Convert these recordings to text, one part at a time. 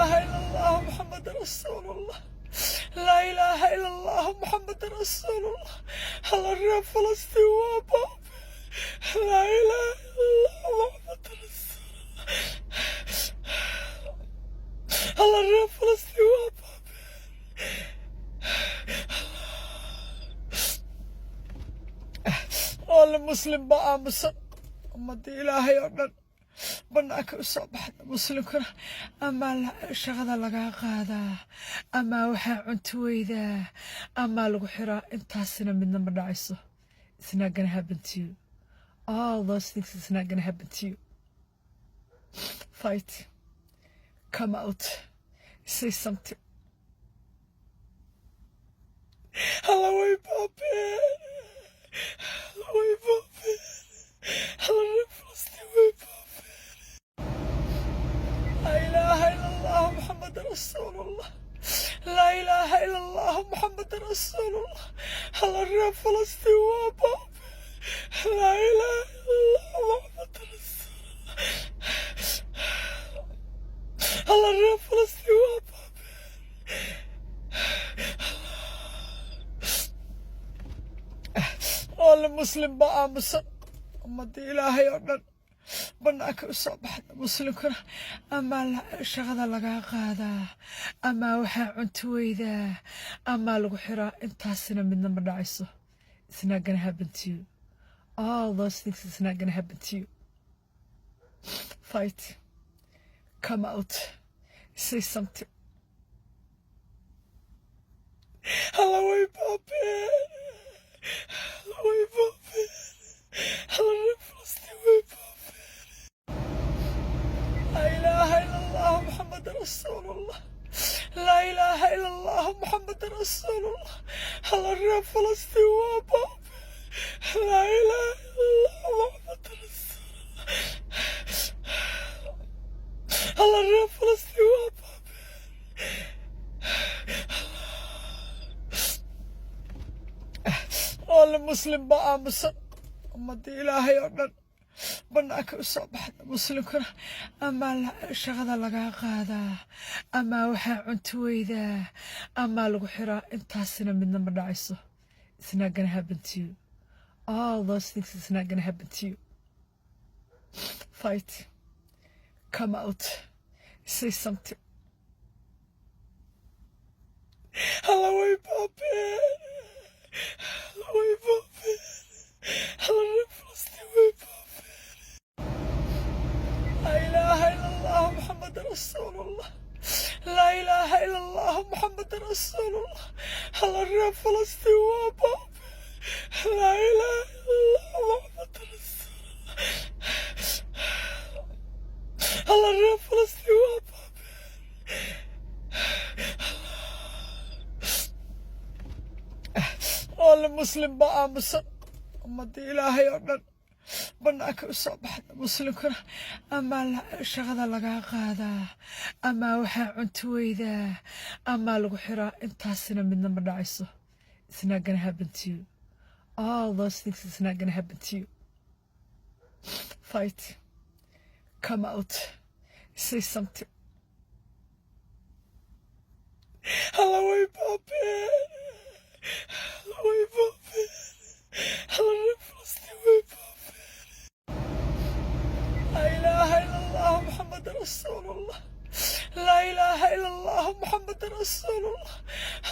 Ilaaha ila Allah, Muxamed rasuulullah. Laa ilaaha ila Allah, Muxamed rasuulullah. Alla, reer Falastiin waa baabe. Laa ilaaha ila Allah, Muxamed rasuulullah. Alla, reer Falastiin waa baabe. Alle, muslim baa aamusan. Ummadda Ilaahay oo dhan banaanka u soo baxda. Muslimkuna amaa shaqada lagaa qaadaa, amaa waxaa cunto weydaa, amaa lagu xiraa. Intaasina midna ma dhacayso. It's not gonna happen to you. All those things is not gonna happen to you. Fight, come out, say something. Alla, way baabeen. Alla, way baabeen. Alla, reer Falastiin way baabeen. Laa ilaaha ila Allah, Muxamed rasuulullah. Laa ilaaha ila Allah, Muxamed rasuulullah. Alla, reer Falastiin waa baabe. Laa ilaaha ila Allah, Muxamed rasuulullah. Alla, reer Falastiin waa baabe. Alle, muslim baa aamusan. Ummadda Ilaahay oo dhan banaanka u soo baxda. Muslimkuna amaa shaqada lagaa qaadaa, amaa waxaa cunto weydaa, amaa lagu xiraa. Intaasina midna ma dhacayso. It's not gonna happen to you. All those things is not gonna happen to you. Fight, come out, say something. Alla, way baabeen. Alla, way baabeen. Alla, reer Falastiin way baabeen. Laa ilaaha ila Allah, Muxamed rasuulullah. Laa ilaaha ila Allah, Muxamed rasuulullah. Alla, reer Falastiin waa baabe. Laa ilaaha ila Allah, Muxamed rasuulullah. Alla, reer Falastiin waa baabe. Alle, muslim baa aamusan. Ummadda Ilaahay oo dhan banaanka u soo baxda. Muslimkuna amaa shaqada lagaa qaadaa, amaa waxaa cunto weydaa, amaa lagu xiraa. Intaasina midna ma dhacayso. It's not gonna happen to you. All those things is not gonna happen to you. Fight, come out, say something. Alla, way baabeen. Alla, way baabeen. Alla, reer Falastiin way baabeen. Laa ilaaha ila Allah, Muxamed rasuulullah. Laa ilaaha ila Allah, Muxamed rasuulullah. Alla, reer Falastiin waa baabe. Laa ilaaha ila Allah, Muxamed rasuulullah. Alla, reer Falastiin waa baabe. Alle, muslim baa aamusan. Ummadda Ilaahay oo dhan banaanka u soo baxda. Muslimkuna amaa shaqada lagaa qaadaa, amaa waxaa cunto weydaa, amaa lagu xiraa. Intaasina midna ma dhacayso. It's not gonna happen to you. All those things is not gonna happen to you. Fight, come out, say something. Alla, way baabeen. Alla, way baabeen. Alla, reer Falastiin way baabeen. Laa ilaaha ila Allah, Muxamed rasuulullah. Laa ilaaha ila Allah, Muxamed rasuulullah.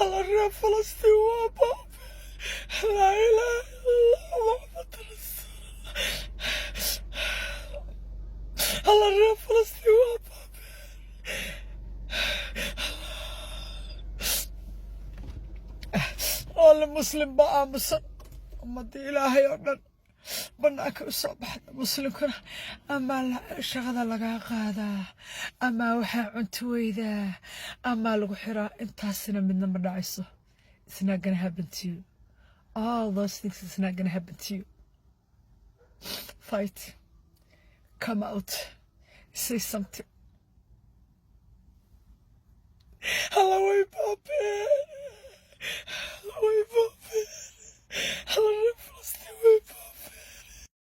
Alla, reer Falastiin waa baabe. Laa ilaaha ila Allah, Muxamed rasuulullah. Alla, reer Falastiin waa baabe. Alle, muslim baa aamusan. Ummadda Ilaahay oo dhan banaanka u soo baxda. Muslimkuna amaa shaqada lagaa qaadaa, amaa waxaa cunto weydaa, amaa lagu xiraa. Intaasina midna ma dhacayso. It's not gonna happen to you. All those things is not gonna happen to you. Fight, come out, say something. Alla, way baabeen. Alla, way baabeen. Alla, reer